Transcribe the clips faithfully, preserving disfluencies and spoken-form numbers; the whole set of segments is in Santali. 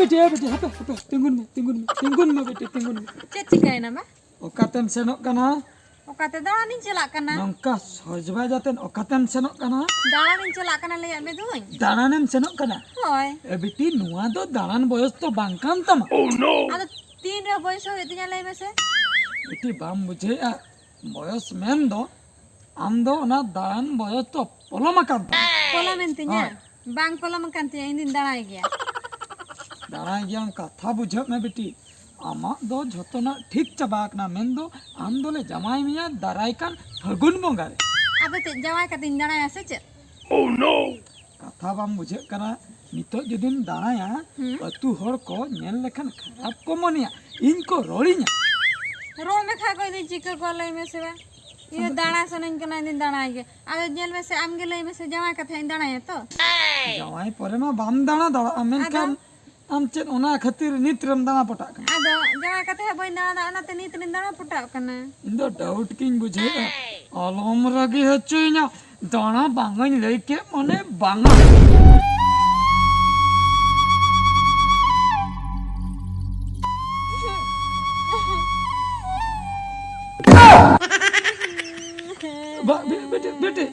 ᱵᱤᱴᱤ, ᱵᱤᱴᱤ, ᱦᱟᱯᱮ, ᱦᱟᱯᱮ, ᱛᱤᱸᱜᱩᱱ ᱢᱮ, ᱛᱤᱸᱜᱩᱱ ᱢᱮ, ᱛᱤᱸᱜᱩᱱ ᱢᱮ ᱵᱤᱴᱤ, ᱛᱤᱸᱜᱩᱱ ᱢᱮ᱾ ᱪᱮᱫ ᱪᱤᱠᱟᱹᱭᱮᱱᱟ ᱵᱟ? ᱚᱠᱟᱛᱮᱢ ᱥᱮᱱᱚᱜ ᱠᱟᱱᱟ? ᱚᱠᱟᱛᱮ ᱫᱟᱬᱟᱱᱤᱧ ᱪᱟᱞᱟᱜ ᱠᱟᱱᱟ᱾ ᱱᱚᱝᱠᱟ ᱥᱚᱡᱽᱵᱟᱡᱽ ᱟᱛᱮᱱ ᱚᱠᱟᱛᱮᱢ ᱥᱮᱱᱚᱜ ᱠᱟᱱᱟ? ᱫᱟᱬᱟᱱᱤᱧ ᱪᱟᱞᱟᱜ ᱠᱟᱱᱟ, ᱞᱟᱹᱭᱟᱫ ᱢᱮ ᱫᱩᱧ᱾ ᱫᱟᱬᱟᱱᱮᱢ ᱥᱮᱱᱚᱜ ᱠᱟᱱᱟ? ᱦᱳᱭ᱾ ᱮ ᱵᱤᱴᱤ, ᱱᱚᱣᱟ ᱫᱚ ᱫᱟᱬᱟᱱ ᱵᱚᱭᱚᱥ ᱫᱚ ᱵᱟᱝ ᱠᱟᱱ ᱛᱟᱢᱟ᱾ ᱟᱫᱚ ᱛᱤᱱᱨᱮ ᱵᱚᱭᱮᱥ ᱦᱩᱭᱩᱜ ᱛᱤᱧᱟ, ᱞᱟᱹᱭ ᱢᱮᱥᱮ? ᱵᱤᱴᱤ, ᱵᱟᱢ ᱵᱩᱡᱷᱟᱹᱣᱮᱫᱼᱟ? ᱵᱚᱭᱚᱥ ᱢᱮᱱ ᱫᱚ ᱟᱢ ᱫᱚ ᱚᱱᱟ ᱫᱟᱬᱟᱱ ᱵᱚᱭᱚᱥ ᱫᱚ ᱯᱚᱞᱚᱢ ᱟᱠᱟᱱ ᱛᱟᱢᱟ᱾ ᱯᱚᱞᱚᱢᱮᱱ ᱛᱤᱧᱟ? ᱦᱳᱭ᱾ ᱵᱟᱝ ᱯᱚᱞᱚᱢ ᱟᱠᱟᱱ ᱛᱤᱧᱟ, ᱤᱧ ᱫᱩᱧ ᱫᱟᱬᱟᱭ ᱜᱮᱭᱟ᱾ ᱫᱟᱬᱟᱭ ᱜᱮᱭᱟᱢ, ᱠᱟᱛᱷᱟ ᱵᱩᱡᱷᱟᱹᱜ ᱢᱮ ᱵᱤᱴᱤ, ᱟᱢᱟᱜ ᱫᱚ ᱡᱷᱚᱛᱚᱱᱟᱜ ᱴᱷᱤᱠ ᱪᱟᱵᱟ ᱟᱠᱟᱱᱟ, ᱢᱮᱱ ᱫᱚ ᱟᱢ ᱫᱚᱞᱮ ᱡᱟᱶᱟᱭ ᱢᱮᱭᱟ ᱫᱟᱨᱟᱭ ᱠᱟᱱ ᱯᱷᱟᱹᱜᱩᱱ ᱵᱚᱸᱜᱟ ᱨᱮ᱾ ᱟᱫᱚ ᱪᱮᱫ, ᱡᱟᱶᱟᱭ ᱠᱟᱛᱮᱧ ᱫᱟᱬᱟᱭᱟ ᱥᱮ ᱪᱮᱫ? ᱠᱟᱛᱷᱟ ᱵᱟᱢ ᱵᱩᱡᱷᱟᱹᱜ ᱠᱟᱱᱟ? ᱱᱤᱛᱚᱜ ᱡᱩᱫᱤᱢ ᱫᱟᱬᱟᱭᱟ, ᱦᱩᱸ᱾ ᱟᱹᱛᱩ ᱦᱚᱲ ᱠᱚ ᱧᱮᱞ ᱞᱮᱠᱷᱟᱱ ᱠᱷᱟᱨᱟᱯ ᱠᱚ ᱢᱚᱱᱮᱭᱟ, ᱤᱧ ᱠᱚ ᱨᱚᱲᱤᱧᱟ᱾ ᱨᱚᱲ ᱢᱮ ᱠᱷᱟᱡ ᱠᱚ, ᱤᱧ ᱪᱤᱠᱟᱹ ᱠᱚᱣᱟ, ᱞᱟᱹᱭ ᱢᱮᱥᱮ ᱵᱟ? ᱤᱧ ᱫᱚ ᱫᱟᱬᱟ ᱥᱟᱱᱟᱧ ᱠᱟᱱᱟ, ᱤᱧ ᱫᱚᱧ ᱫᱟᱬᱟᱭ ᱜᱮ᱾ ᱟᱫᱚ ᱧᱮᱞ ᱢᱮᱥᱮ, ᱟᱢ ᱜᱮ ᱞᱟᱹᱭ ᱢᱮᱥᱮ, ᱡᱟᱶᱟᱭ ᱠᱟᱛᱮ ᱤᱧ ᱫᱟᱬᱟᱭᱟ ᱛᱚ? ᱡᱟᱶᱟᱭ ᱯᱚᱨᱮ ᱢᱟ ᱵᱟᱢ ᱫᱟᱬᱟ ᱫᱟᱲᱮᱭᱟᱜᱼᱟ, ᱢᱮᱱᱠᱷᱟᱱ ᱟᱫᱚ? ᱟᱢ ᱪᱮᱫ ᱚᱱᱟ ᱠᱷᱟᱹᱛᱤᱨ ᱱᱤᱛ ᱨᱮᱢ ᱫᱟᱬᱟ ᱯᱚᱴᱟᱜ ᱠᱟᱱᱟ? ᱟᱫᱚ ᱡᱟᱶᱟᱭ ᱠᱟᱛᱮ ᱦᱟᱸᱜ ᱵᱟᱹᱧ ᱫᱟᱬᱟ ᱫᱟᱲᱮᱭᱟᱜᱼᱟ, ᱚᱱᱟᱛᱮ ᱱᱤᱛ ᱨᱤᱧ ᱫᱟᱬᱟ ᱯᱚᱴᱟᱜ ᱠᱟᱱᱟ᱾ ᱤᱧ ᱫᱚ ᱰᱟᱣᱩᱴ ᱜᱤᱧ ᱵᱩᱡᱷᱟᱹᱣᱮᱫᱼᱟ, ᱟᱞᱚᱢ ᱨᱟᱹᱜᱤ ᱦᱚᱪᱚᱧᱟ᱾ ᱫᱟᱬᱟ ᱵᱟᱝᱟᱧ ᱞᱟᱹᱭ ᱠᱮᱫ ᱢᱟᱱᱮ ᱵᱟᱝᱟ᱾ ᱵᱟ-, ᱵᱤ-, ᱵᱤᱴᱤ, ᱵᱤᱴᱤ,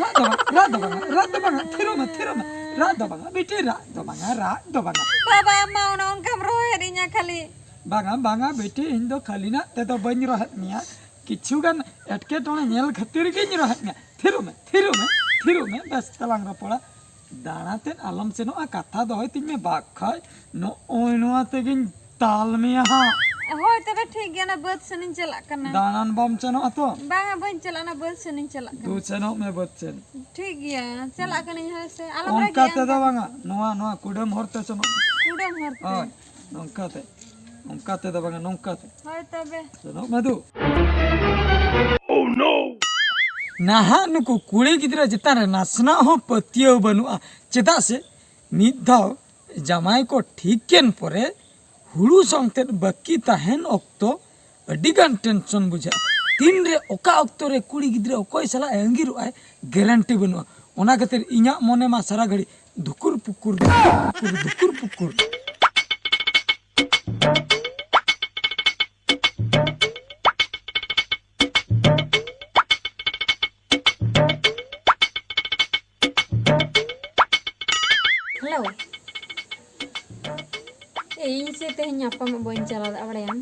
ᱨᱟᱜ ᱫᱚ ᱵᱟᱝ, ᱨᱟᱜ ᱫᱚ ᱵᱟᱝᱟ, ᱨᱟᱜ ᱫᱚ ᱵᱟᱝᱟ, ᱛᱷᱤᱨᱚᱜ ᱢᱮ, ᱛᱷᱤᱨᱚᱜ ᱢᱮ, ᱨᱟᱜ ᱫᱚ ᱵᱟᱝᱟ, ᱵᱤᱴᱤ, ᱨᱟᱜ ᱫᱚ ᱵᱟᱝᱟ, ᱨᱟᱜ ᱫᱚ ᱵᱟᱝᱟ᱾ ᱵᱟᱵᱟ, ᱟᱢ ᱢᱟ ᱚᱱᱮ ᱚᱱᱠᱟᱢ ᱨᱚᱦᱮᱫ ᱤᱧᱟ ᱠᱷᱟᱹᱞᱤ᱾ ᱵᱟᱝᱟ, ᱵᱟᱝᱟ, ᱵᱤᱴᱤ, ᱤᱧ ᱫᱚ ᱠᱷᱟᱹᱞᱤᱱᱟᱜ ᱛᱮᱫᱚ ᱵᱟᱹᱧ ᱨᱚᱦᱮᱫ ᱢᱮᱭᱟ, ᱠᱤᱪᱷᱩ ᱜᱟᱱ ᱮᱴᱠᱮᱴᱚᱬᱮ ᱧᱮᱞ ᱠᱷᱟᱹᱛᱤᱨ ᱜᱤᱧ ᱨᱚᱦᱮᱫ ᱢᱮᱭᱟ᱾ ᱛᱷᱤᱨᱚᱜ ᱢᱮ, ᱛᱷᱤᱨᱚᱜ ᱢᱮ, ᱛᱷᱤᱨᱚᱜ ᱢᱮ, ᱵᱮᱥ ᱛᱮᱞᱟᱝ ᱨᱚᱯᱚᱲᱟ᱾ ᱫᱟᱬᱟ ᱛᱮᱫ ᱟᱞᱚᱢ ᱥᱮᱱᱚᱜᱼᱟ, ᱠᱟᱛᱷᱟ ᱫᱚᱦᱚᱭ ᱛᱤᱧ ᱢᱮ, ᱵᱟᱠᱷᱟᱡ ᱱᱚᱜᱼᱚᱭ ᱱᱚᱣᱟ ᱛᱮᱜᱤᱧ ᱛᱟᱞ ᱢᱮᱭᱟ ᱦᱟᱸᱜ᱾ ᱦᱳᱭ, ᱛᱚᱵᱮ ᱴᱷᱤᱠ ᱜᱮᱭᱟ, ᱚᱱᱟ ᱵᱟᱹᱫᱽ ᱥᱮᱱᱤᱧ ᱪᱟᱞᱟᱜ ᱠᱟᱱᱟ᱾ ᱫᱟᱬᱟᱱ ᱵᱟᱢ ᱥᱮᱱᱚᱜᱼᱟ ᱛᱚ? ᱵᱟᱝᱟ, ᱵᱟᱹᱧ ᱪᱟᱞᱟᱜᱼᱟ, ᱚᱱᱟ ᱵᱟᱹᱫᱽ ᱥᱮᱱᱤᱧ ᱪᱟᱞᱟᱜ ᱠᱟᱱᱟ᱾ ᱫᱩ, ᱥᱮᱱᱚᱜ ᱢᱮ ᱵᱟᱹᱫᱽ ᱥᱮᱱ᱾ ᱴᱷᱤᱠ ᱜᱮᱭᱟ, ᱪᱟᱞᱟᱜ ᱠᱟᱹᱱᱟᱹᱧ, ᱦᱳᱭ ᱥᱮ, ᱟᱞᱚᱢ ᱚᱱᱠᱟ ᱨᱟᱹᱜᱤᱜᱼᱟ ᱛᱮᱫᱚ ᱚᱱᱠᱟ᱾ ᱵᱟᱝᱟ, ᱱᱚᱣᱟ, ᱱᱚᱣᱟ ᱠᱩᱰᱟᱹᱢ ᱦᱚᱨ ᱛᱮ ᱥᱮᱱᱚᱜ ᱢᱮ᱾ ᱠᱩᱰᱟᱹᱢ ᱦᱚᱨ ᱛᱮ᱾ ᱦᱳᱭ, ᱱᱚᱝᱠᱟ ᱛᱮ, ᱚᱱᱠᱟ ᱛᱮᱫᱚ ᱵᱟᱝᱟ, ᱱᱚᱝᱠᱟ ᱛᱮ᱾ ᱦᱳᱭ ᱛᱚᱵᱮ᱾ ᱥᱮᱱᱚᱜ ᱢᱮ ᱫᱩ᱾ ᱱᱟᱦᱟᱜ ᱱᱩᱠᱩ ᱠᱩᱲᱤ ᱜᱤᱫᱽᱨᱟᱹ ᱪᱮᱛᱟᱱ ᱨᱮ ᱱᱟᱥᱮᱱᱟᱜ ᱦᱚᱸ ᱯᱟᱹᱛᱭᱟᱹᱣ ᱵᱟᱹᱱᱩᱜᱼᱟ᱾ ᱪᱮᱫᱟᱜ ᱥᱮ ᱢᱤᱫ ᱫᱷᱟᱣ ᱡᱟᱢᱟᱭ ᱠᱚ ᱴᱷᱤᱠ ᱠᱮᱱ ᱯᱚᱨᱮ ᱦᱩᱲᱩ ᱥᱚᱝᱛᱮᱫ ᱵᱟᱹᱠᱤ ᱛᱟᱦᱮᱱ ᱚᱠᱛᱚ ᱟᱹᱰᱤ ᱜᱟᱱ ᱴᱮᱱᱥᱚᱱ ᱵᱩᱡᱷᱟᱹᱜᱼᱟ᱾ ᱛᱤᱱᱨᱮ ᱚᱠᱟ ᱚᱠᱛᱚ ᱨᱮ ᱠᱩᱲᱤ ᱜᱤᱫᱽᱨᱟᱹ ᱚᱠᱚᱭ ᱥᱟᱞᱟᱜ ᱮ ᱟᱸᱜᱤᱨᱚᱜᱼᱟᱭ, ᱜᱮᱨᱮᱱᱴᱤ ᱵᱟᱹᱱᱩᱜᱼᱟ᱾ ᱚᱱᱟ ᱠᱷᱟᱹᱛᱤᱨ ᱤᱧᱟᱹᱜ ᱢᱚᱱᱮ ᱢᱟ ᱥᱟᱨᱟ ᱜᱷᱟᱹᱲᱤᱡ ᱫᱷᱩᱠᱩᱨ ᱯᱩᱠᱩᱨ, ᱫᱷᱩᱠᱩᱨ ᱯᱩᱠᱩᱨ, ᱫᱷᱩᱠᱩᱨ ᱯᱩᱠᱩᱨ᱾ ᱮ, ᱤᱧ ᱥᱮ ᱛᱮᱦᱮᱧ ᱧᱟᱯᱟᱢᱚᱜ ᱵᱟᱹᱧ ᱪᱟᱞᱟᱣ ᱫᱟᱲᱮᱭᱟᱜᱼᱟ, ᱵᱟᱲᱟᱭᱟᱢ?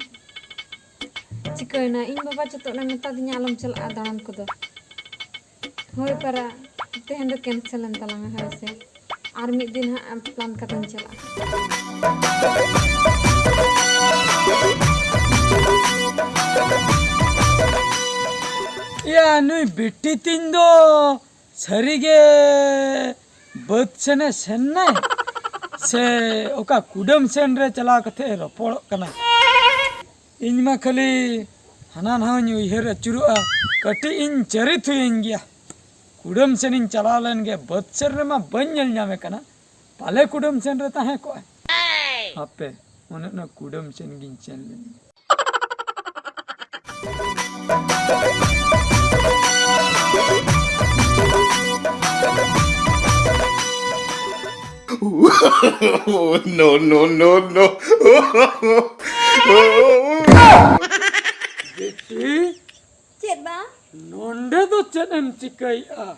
ᱪᱤᱠᱟᱹᱭᱮᱱᱟ? ᱤᱧ ᱵᱟᱵᱟ ᱪᱚᱛᱚᱜ ᱮ ᱢᱮᱛᱟᱫᱤᱧᱟ ᱟᱞᱚᱢ ᱪᱟᱞᱟᱜᱼᱟ ᱫᱟᱬᱟᱱ ᱠᱚᱫᱚ᱾ ᱦᱳᱭ ᱯᱟᱨᱟ, ᱛᱮᱦᱮᱧ ᱫᱚ ᱠᱮᱱᱥᱮᱞ ᱮᱱ ᱛᱟᱞᱟᱝᱟ, ᱦᱳᱭ ᱥᱮ᱾ ᱟᱨ ᱢᱤᱫ ᱫᱤᱱ ᱦᱟᱸᱜ ᱯᱞᱟᱱ ᱠᱟᱛᱮᱧ ᱪᱟᱞᱟᱜᱼᱟ᱾ ᱭᱟ, ᱱᱩᱭ ᱵᱤᱴᱤ ᱛᱤᱧ ᱫᱚ ᱥᱟᱹᱨᱤᱜᱮ ᱵᱟᱹᱫᱽ ᱥᱮᱱᱮ ᱥᱮᱱ ᱱᱟᱭ ᱥᱮ ᱚᱠᱟ ᱠᱩᱰᱟᱹᱢ ᱥᱮᱱ ᱨᱮ ᱪᱟᱞᱟᱣ ᱠᱟᱛᱮ ᱮ ᱨᱚᱯᱚᱲᱚᱜ ᱠᱟᱱᱟ? ᱤᱧ ᱢᱟ ᱠᱷᱟᱹᱞᱤ ᱦᱟᱱᱟ ᱱᱟᱣᱟᱧ ᱩᱭᱦᱟᱹᱨ ᱟᱹᱪᱩᱨᱚᱜᱼᱟ, ᱠᱟᱹᱴᱤᱡ ᱤᱧ ᱪᱟᱹᱨᱤ ᱛᱷᱩᱭᱮᱧ ᱜᱮᱭᱟ᱾ ᱠᱩᱰᱟᱹᱢ ᱥᱮᱱᱤᱧ ᱪᱟᱞᱟᱣ ᱞᱮᱱ ᱜᱮ, ᱵᱟᱹᱫᱽ ᱥᱮᱱ ᱨᱮᱢᱟ ᱵᱟᱹᱧ ᱧᱮᱞ ᱧᱟᱢᱮ ᱠᱟᱱᱟ, ᱯᱟᱞᱮ ᱠᱩᱰᱟᱹᱢ ᱥᱮᱱ ᱨᱮ ᱛᱟᱦᱮᱸ ᱠᱚᱜᱼᱟᱭ᱾ ᱦᱟᱯᱮ, ᱚᱱᱮ ᱚᱱᱟ ᱠᱩᱰᱟᱹᱢ ᱥᱮᱱ ᱜᱤᱧ ᱥᱮᱱ ᱞᱮᱱ ᱜᱮ᱾ No, no, no, no. ᱵᱤᱴᱤ, ᱪᱮᱫ ᱵᱟ? ᱱᱚᱸᱰᱮ ᱫᱚ ᱪᱮᱫ ᱮᱢ ᱪᱤᱠᱟᱹᱭᱮᱫᱼᱟ?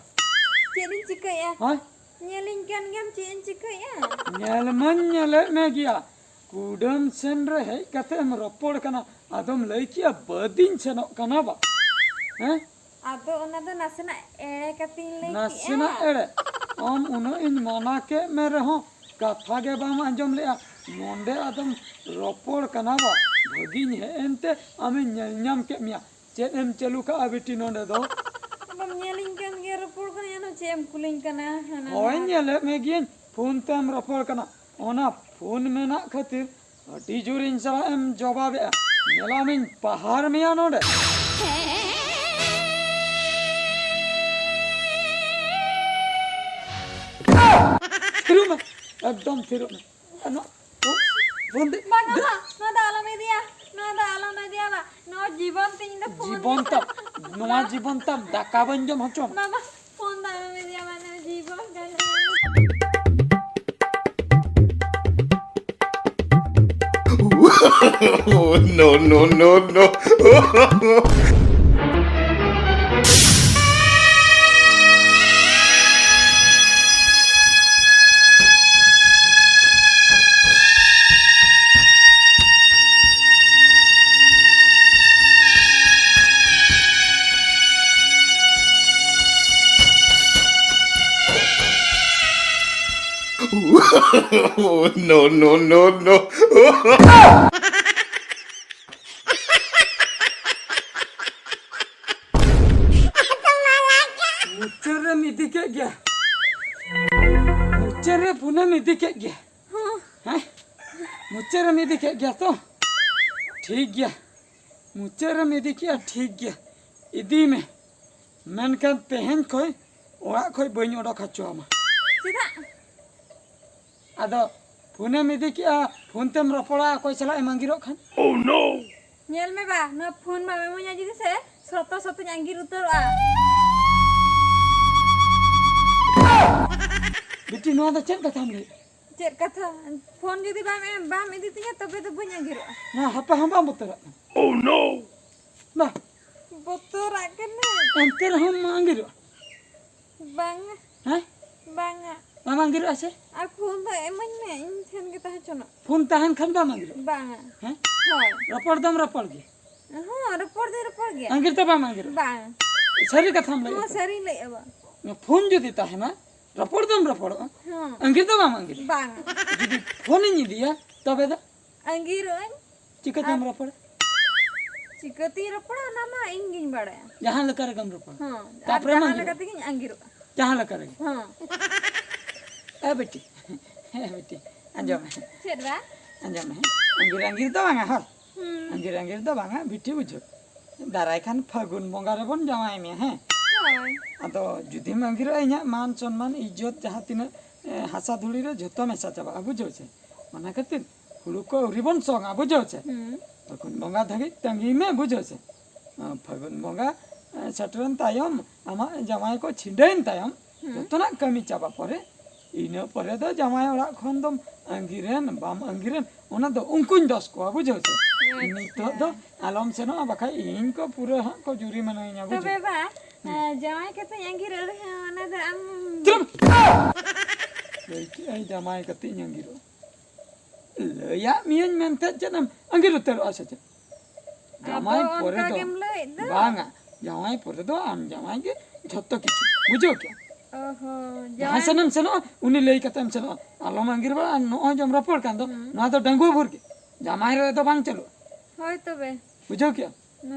ᱪᱮᱫ ᱤᱧ ᱪᱤᱠᱟᱹᱭᱮᱫᱼᱟ? ᱦᱮᱸ? ᱧᱮᱞᱤᱧ ᱠᱟᱱ ᱜᱮᱭᱟᱢ, ᱪᱮᱫ ᱤᱧ ᱪᱤᱠᱟᱹᱭᱮᱫᱼᱟ? ᱧᱮᱞ ᱢᱟᱧ ᱧᱮᱞᱮᱫ ᱢᱮ ᱜᱮᱭᱟ, ᱠᱩᱰᱟᱹᱢ ᱥᱮᱱ ᱨᱮ ᱦᱮᱡ ᱠᱟᱛᱮ ᱮᱢ ᱨᱚᱯᱚᱲ ᱠᱟᱱᱟ, ᱟᱫᱚᱢ ᱞᱟᱹᱭ ᱠᱮᱜᱼᱟ ᱵᱟᱹᱫᱤᱧ ᱥᱮᱱᱚᱜ ᱠᱟᱱᱟ ᱵᱟ? ᱦᱮᱸ? ᱟᱫᱚ ᱚᱱᱟ ᱫᱚ ᱱᱟᱥᱮᱱᱟᱜ ᱮᱲᱮ ᱠᱟᱛᱮᱧ ᱞᱟᱹᱭ ᱱᱟᱥᱮᱱᱟᱜ ᱠᱮᱜᱼᱟ᱾ ᱮᱲᱮ? ᱟᱢ ᱩᱱᱟᱹᱜ ᱤᱧ ᱢᱟᱱᱟ ᱠᱮᱫ ᱢᱮ ᱨᱮᱦᱚᱸ ᱠᱟᱛᱷᱟ ᱜᱮ ᱵᱟᱢ ᱟᱸᱡᱚᱢ ᱞᱮᱜᱼᱟ᱾ ᱱᱚᱸᱰᱮ ᱟᱫᱚᱢ ᱨᱚᱯᱚᱲ ᱠᱟᱱᱟ ᱵᱟ? ᱵᱷᱟᱹᱜᱤᱧ ᱦᱮᱡ ᱮᱱᱛᱮ ᱟᱢᱤᱧ ᱧᱮᱞ ᱧᱟᱢ ᱠᱮᱫ ᱢᱮᱭᱟ᱾ ᱪᱮᱫ ᱮᱢ ᱪᱟᱹᱞᱩ ᱠᱟᱜᱼᱟ ᱵᱤᱴᱤ ᱱᱚᱸᱰᱮ ᱫᱚ? ᱵᱟᱢ ᱧᱮᱞᱤᱧ ᱠᱟᱱ ᱜᱮᱭᱟ, ᱨᱚᱯᱚᱲ ᱠᱟᱱᱟ, ᱮᱱᱦᱚᱸ ᱪᱮᱫ ᱮᱢ ᱠᱩᱞᱤᱧ ᱠᱟᱱᱟ? ᱦᱟᱱᱟ ᱦᱳᱭ, ᱱᱟᱣᱟ᱾ ᱧᱮᱞᱮᱫ ᱢᱮ ᱜᱤᱭᱟᱹᱧ, ᱯᱷᱳᱱ ᱛᱮᱢ ᱨᱚᱯᱚᱲ ᱠᱟᱱᱟ᱾ ᱚᱱᱟ ᱯᱷᱳᱱ ᱢᱮᱱᱟᱜ ᱠᱷᱟᱹᱛᱤᱨ ᱟᱹᱰᱤ ᱡᱳᱨ ᱤᱧ ᱥᱟᱞᱟᱜ ᱮᱢ ᱡᱚᱵᱟᱵᱮᱜᱼᱟ᱾ ᱧᱮᱞᱟᱢᱤᱧ ᱯᱟᱦᱟᱨ ᱢᱮᱭᱟ ᱱᱚᱸᱰᱮ᱾ ᱛᱷᱤᱨᱚᱜ ᱢᱮ, ᱮᱠᱫᱚᱢ ᱛᱷᱤᱨᱚᱜ ᱢᱮ᱾ ᱱᱚᱣᱟ ᱯᱷᱳᱱ ᱫᱮ-, ᱵᱟᱝᱟ ᱫᱮ- ᱢᱟ, ᱱᱚᱣᱟ ᱫᱚ ᱟᱞᱚᱢ ᱤᱫᱤᱭᱟ, ᱱᱚᱣᱟ ᱫᱚ ᱟᱞᱚᱢ ᱤᱫᱤᱭᱟ ᱢᱟ᱾ ᱱᱚᱣᱟ ᱡᱤᱵᱚᱱ ᱛᱮ ᱤᱧ ᱫᱚ ᱯᱷᱳᱱ ᱡᱤᱵᱚᱱ ᱛᱟᱢ, ᱱᱚᱣᱟ ᱡᱤᱵᱚᱱ ᱛᱟᱢ ᱫᱟᱠᱟ ᱵᱟᱹᱧ ᱡᱚᱢ ᱦᱚᱪᱚ ᱟᱢᱟ᱾ ᱵᱟᱵᱟ, ᱯᱷᱳᱱ ᱫᱚ ᱟᱞᱚᱢ ᱤᱫᱤᱭᱟ ᱢᱟ, ᱱᱚᱣᱟ ᱡᱤᱵᱚᱱ ᱠᱟᱱ ᱛᱤᱧᱟ᱾ No, no, no, no. No, no, no, no. ᱢᱩᱪᱟᱹᱫ ᱨᱮᱢ ᱤᱫᱤ ᱠᱮᱫ ᱜᱮᱭᱟ᱾ ᱢᱩᱪᱟᱹᱫ ᱨᱮ ᱯᱷᱳᱱᱮᱢ ᱤᱫᱤ ᱠᱮᱫ ᱜᱮᱭᱟ᱾ ᱦᱮᱸ? ᱢᱩᱪᱟᱹᱫ ᱨᱮᱢ ᱤᱫᱤ ᱠᱮᱫ ᱜᱮᱭᱟ ᱛᱚ? ᱴᱷᱤᱠ ᱜᱮᱭᱟ᱾ ᱢᱩᱪᱟᱹᱫ ᱨᱮᱢ ᱤᱫᱤ ᱠᱮᱫᱼᱟ, ᱴᱷᱤᱠ ᱜᱮᱭᱟ᱾ ᱤᱫᱤᱭ ᱢᱮ᱾ ᱢᱮᱱᱠᱷᱟᱱ ᱛᱮᱦᱮᱧ ᱠᱷᱚᱱ ᱚᱲᱟᱜ ᱠᱷᱚᱱ ᱵᱟᱹᱧ ᱚᱰᱚᱠ ᱦᱚᱪᱚ ᱟᱢᱟ᱾ ᱪᱮᱫᱟᱜ? ᱟᱫᱚ ᱯᱷᱳᱱᱮᱢ ᱤᱫᱤ ᱠᱮᱜᱼᱟ, ᱯᱷᱳᱱ ᱛᱮᱢ ᱨᱚᱯᱚᱲᱟ ᱚᱠᱚᱭ ᱥᱟᱞᱟᱜ ᱮᱢ ᱟᱸᱜᱤᱨᱚᱜ ᱠᱷᱟᱱ᱾ Oh no! ᱧᱮᱞ ᱢᱮ ᱵᱟ, ᱱᱚᱣᱟ ᱯᱷᱳᱱ ᱵᱟᱢ ᱤᱢᱟᱹᱧᱟ ᱡᱩᱫᱤ ᱥᱮ, ᱥᱚᱛᱚ ᱥᱚᱛᱚᱧ ᱟᱸᱜᱤᱨ ᱩᱛᱟᱹᱨᱚᱜᱼᱟ᱾ ᱵᱤᱴᱤ, ᱱᱚᱣᱟ ᱫᱚ ᱪᱮᱫ ᱠᱟᱛᱷᱟᱢ ᱞᱟᱹᱭᱮᱫ? ᱪᱮᱫ ᱠᱟᱛᱷᱟ? ᱯᱷᱳᱱ ᱡᱩᱫᱤ ᱵᱟᱢ ᱮᱢ, ᱵᱟᱢ ᱤᱫᱤ ᱛᱤᱧᱟ, ᱛᱚᱵᱮ ᱫᱚ ᱵᱟᱹᱧ ᱟᱸᱜᱤᱨᱚᱜᱼᱟ᱾ ᱱᱚᱣᱟ ᱦᱟᱯᱟ ᱦᱚᱸ ᱵᱟᱢ ᱵᱚᱛᱚᱨᱟᱜ ᱠᱟᱱᱟ? Oh no! ᱵᱟ᱾ ᱵᱚᱛᱚᱨᱟᱜ ᱠᱟᱹᱱᱟᱹᱧ᱾ ᱮᱱᱛᱮ ᱨᱮᱦᱚᱸᱢ ᱟᱸᱜᱤᱨᱚᱜᱼᱟ? ᱵᱟᱝᱟ᱾ ᱦᱮᱸ? ᱵᱟᱝᱟ᱾ ᱵᱟᱢ ᱟᱸᱜᱤᱨᱚᱜᱼᱟ ᱥᱮ? ᱟᱨ ᱯᱷᱳᱱ ᱫᱚ ᱤᱢᱟᱹᱧ ᱢᱮ, ᱤᱧ ᱴᱷᱮᱱ ᱜᱮ ᱛᱟᱦᱮᱸ ᱦᱚᱪᱚᱱᱚᱜ᱾ ᱯᱷᱳᱱ ᱛᱟᱦᱮᱱ ᱠᱷᱟᱱ ᱵᱟᱢ ᱟᱸᱜᱤᱨᱚᱜᱼᱟ? ᱵᱟᱝᱟ᱾ ᱦᱮᱸ? ᱦᱳᱭ᱾ ᱨᱚᱯᱚᱲ ᱫᱚᱢ ᱨᱚᱯᱚᱲ ᱜᱮᱭᱟ? ᱦᱚᱸ, ᱨᱚᱯᱚᱲ ᱫᱚᱧ ᱨᱚᱯᱚᱲ ᱜᱮᱭᱟ᱾ ᱟᱸᱜᱤᱨ ᱫᱚ ᱵᱟᱢ ᱟᱸᱜᱤᱨᱚᱜᱼᱟ? ᱵᱟᱝ᱾ ᱥᱟᱹᱨᱤ ᱠᱟᱛᱷᱟᱢ ᱞᱟᱹᱭ ᱦᱚᱸ, ᱩᱛᱟᱹᱨᱟ? ᱥᱟᱹᱨᱤᱧ ᱞᱟᱹᱭᱮᱫᱼᱟ ᱵᱟ᱾ ᱯᱷᱳᱱ ᱡᱩᱫᱤ ᱛᱟᱦᱮᱱᱟ, ᱨᱚᱯᱚᱲ ᱫᱚᱢ ᱨᱚᱯᱚᱲᱚᱜᱼᱟ? ᱦᱚᱸ᱾ ᱟᱸᱜᱤᱨ ᱫᱚ ᱵᱟᱢ ᱟᱸᱜᱤᱨᱚᱜᱼᱟ? ᱵᱟᱝᱟ᱾ ᱡᱩᱫᱤ ᱯᱷᱳᱱᱤᱧ ᱤᱫᱤᱭᱟ, ᱛᱚᱵᱮ ᱫᱚ? ᱟᱸᱜᱤᱨᱚᱜ ᱟᱹᱧ᱾ ᱪᱤᱠᱟᱹᱛᱮᱢ ᱟᱨ ᱨᱚᱯᱚᱲᱟ? ᱪᱤᱠᱟᱹᱛᱤᱧ ᱨᱚᱯᱚᱲᱟ, ᱚᱱᱟ ᱢᱟ ᱤᱧ ᱜᱤᱧ ᱵᱟᱲᱟᱭᱟ᱾ ᱡᱟᱦᱟᱸ ᱞᱮᱠᱟ ᱨᱮᱜᱮᱢ ᱨᱚᱯᱚᱲᱟ᱾ ᱦᱚᱸ, ᱟᱨ ᱛᱟᱯᱚᱨᱮ ᱡᱟᱦᱟᱸ ᱢᱟᱸᱡᱷᱤ ᱞᱮᱠᱟ ᱵᱟᱵᱟ᱾ ᱛᱮᱜᱤᱧ ᱟᱸᱜᱤᱨᱚᱜᱼᱟ᱾ ᱡᱟᱦᱟᱸ ᱞᱮᱠᱟ ᱨᱮᱜᱮ᱾ ᱦᱚᱸ᱾ ᱮ ᱵᱤᱴᱤ, ᱮ ᱵᱤᱴᱤ, ᱟᱸᱡᱚᱢ ᱢᱮ᱾ ᱪᱮᱫ ᱵᱟ? ᱟᱸᱡᱚᱢ ᱢᱮ᱾ ᱟᱸᱜᱤᱨ ᱟᱸᱜᱤᱨ ᱫᱚ ᱵᱟᱝᱟ, ᱦᱳ᱾ ᱦᱩᱸ᱾ ᱟᱸᱜᱤᱨ ᱟᱸᱜᱤᱨ ᱫᱚ ᱵᱟᱝᱟ, ᱵᱤᱴᱤ ᱵᱩᱡᱷᱟᱹᱣ᱾ ᱫᱟᱨᱟᱭ ᱠᱷᱟᱱ ᱯᱷᱟᱹᱜᱩᱱ ᱵᱚᱸᱜᱟ ᱨᱮᱵᱚᱱ ᱡᱟᱶᱟᱭ ᱢᱮᱭᱟ, ᱦᱮᱸ? ᱦᱳᱭ᱾ ᱟᱫᱚ ᱡᱩᱫᱤᱢ ᱟᱸᱜᱤᱨᱚᱜᱼᱟ, ᱤᱧᱟᱹᱜ ᱢᱟᱱ ᱥᱚᱱᱢᱟᱱ, ᱤᱡᱽᱡᱚᱛ, ᱡᱟᱦᱟᱸ ᱛᱤᱱᱟᱹᱜ, ᱮ, ᱦᱟᱥᱟ ᱫᱷᱩᱲᱤ ᱨᱮ ᱡᱷᱚᱛᱚ ᱢᱮᱥᱟ ᱪᱟᱵᱟᱜᱼᱟ, ᱵᱩᱡᱷᱟᱹᱣ ᱪᱮ? ᱚᱱᱟ ᱠᱷᱟᱹᱛᱤᱨ ᱦᱩᱲᱩ ᱠᱚ ᱟᱹᱣᱨᱤ ᱵᱚᱱ ᱥᱚᱝᱟ, ᱵᱩᱡᱷᱟᱹᱣ ᱪᱮ? ᱦᱩᱸ᱾ ᱯᱷᱟᱹᱜᱩᱱ ᱵᱚᱸᱜᱟ ᱫᱷᱟᱹᱵᱤᱡ ᱛᱟᱺᱜᱤ ᱢᱮ, ᱵᱩᱡᱷᱟᱹᱣ ᱪᱮ? ᱯᱷᱟᱹᱜᱩᱱ ᱵᱚᱸᱜᱟ, ᱮ, ᱥᱮᱴᱮᱨᱮᱱ ᱛᱟᱭᱚᱢ, ᱟᱢᱟᱜ ᱡᱟᱶᱟᱭ ᱠᱚ ᱪᱷᱤᱰᱟᱹᱭᱮᱱ ᱛᱟᱭᱚᱢ, ᱦᱩᱸ᱾ ᱡᱚᱛᱚᱱᱟᱜ ᱠᱟᱹᱢᱤ ᱪᱟᱵᱟ ᱯᱚᱨᱮ, ᱤᱱᱟᱹ ᱯᱚᱨᱮ ᱫᱚ ᱡᱟᱶᱟᱭ ᱚᱲᱟᱜ ᱠᱷᱚᱱ ᱫᱚᱢ ᱟᱺᱜᱤᱨᱮᱱ, ᱵᱟᱢ ᱟᱺᱜᱤᱨᱮᱱ, ᱚᱱᱟ ᱫᱚ ᱩᱱᱠᱩᱧ ᱫᱚᱥ ᱠᱚᱣᱟ, ᱵᱩᱡᱷᱟᱹᱣ ᱪᱮ? ᱟᱪᱪᱷᱟ᱾ ᱱᱤᱛᱚᱜ ᱫᱚ ᱟᱞᱚᱢ ᱥᱮᱱᱚᱜᱼᱟ, ᱵᱟᱠᱷᱟᱡ ᱤᱧ ᱠᱚ ᱯᱩᱨᱟᱹ ᱦᱟᱸᱜ ᱠᱚ ᱡᱩᱨᱤᱢᱟᱱᱟᱧᱟ, ᱵᱩᱡᱷᱟᱹᱣ? ᱛᱚᱵᱮ ᱵᱟ, ᱦᱩᱸ᱾ ᱮ, ᱡᱟᱶᱟᱭ ᱠᱟᱛᱮᱧ ᱟᱺᱜᱤᱨᱚᱜ ᱨᱮᱦᱚᱸ, ᱚᱱᱟ ᱫᱚ ᱟᱢ ᱪᱩᱯ! ᱞᱟᱹᱭ ᱠᱮᱜᱼᱟᱹᱧ ᱡᱟᱶᱟᱭ ᱠᱟᱛᱮᱧ ᱟᱺᱜᱤᱨᱚᱜᱼᱟ᱾ ᱞᱟᱹᱭᱟᱜ ᱢᱤᱭᱟᱹᱧ ᱢᱮᱱᱛᱮ ᱪᱮᱫ ᱮᱢ ᱟᱺᱜᱤᱨ ᱩᱛᱟᱹᱨᱚᱜᱼᱟ ᱥᱮ ᱪᱮᱫ? ᱟᱫᱚ ᱡᱟᱶᱟᱭ ᱯᱚᱨᱮ ᱚᱱᱠᱟ ᱫᱚ ᱜᱮᱢ ᱞᱟᱹᱭᱮᱫ ᱫᱚ᱾ ᱵᱟᱝᱟ, ᱡᱟᱶᱟᱭ ᱯᱚᱨᱮ ᱫᱚ ᱟᱢ ᱡᱟᱶᱟᱭ ᱜᱮ ᱡᱷᱚᱛᱚ ᱠᱤᱪᱷᱩ, ᱵᱩᱡᱷᱟᱹᱣ ᱠᱮᱜᱼᱟᱢ? ᱚ ᱦᱚᱸ, ᱡᱟᱦᱟᱸ ᱡᱟᱶᱟᱭ ᱥᱮᱱᱮᱢ ᱥᱮᱱᱚᱜᱼᱟ, ᱩᱱᱤ ᱞᱟᱹᱭ ᱠᱟᱛᱮᱢ ᱥᱮᱱᱚᱜᱼᱟ᱾ ᱟᱞᱚᱢ ᱟᱸᱜᱤᱨ ᱵᱟᱲᱟ, ᱱᱚᱜᱼᱚᱭ ᱡᱮᱢ ᱨᱚᱯᱚᱲ ᱠᱟᱱ ᱫᱚ, ᱦᱩᱸ᱾ ᱱᱚᱣᱟ ᱫᱚ ᱰᱟᱺᱜᱩᱣᱟᱹ ᱵᱷᱳᱨ ᱜᱮ᱾ ᱡᱟᱢᱟᱭ ᱨᱮᱫᱚ ᱵᱟᱝ ᱪᱟᱹᱞᱩᱜᱼᱟ᱾ ᱦᱳᱭ ᱛᱚᱵᱮ᱾ ᱵᱩᱡᱷᱟᱹᱣ ᱠᱮᱜᱼᱟᱢ?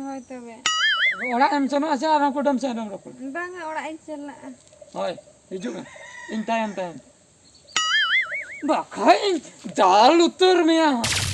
ᱦᱳᱭ ᱛᱚᱵᱮ᱾ ᱚᱲᱟᱜ ᱮᱢ ᱥᱮᱱᱚᱜᱼᱟ ᱥᱮ ᱟᱨᱦᱚᱸ ᱠᱩᱰᱟᱹᱢ ᱥᱮᱫ ᱨᱮᱢ ᱨᱚᱯᱚᱲᱟ? ᱵᱟᱝᱟ, ᱚᱲᱟᱜ ᱤᱧ ᱪᱟᱞᱟᱜᱼᱟ᱾ ᱦᱳᱭ, ᱦᱤᱡᱩᱜ ᱢᱮ᱾ ᱤᱧ ᱛᱟᱭᱚᱢ ᱛᱟᱭᱚᱢ ᱛᱮ᱾ ᱵᱟᱠᱷᱟᱡ ᱤᱧ ᱫᱟᱞ ᱩᱛᱟᱹᱨ ᱢᱮᱭᱟ ᱦᱟᱸᱜ᱾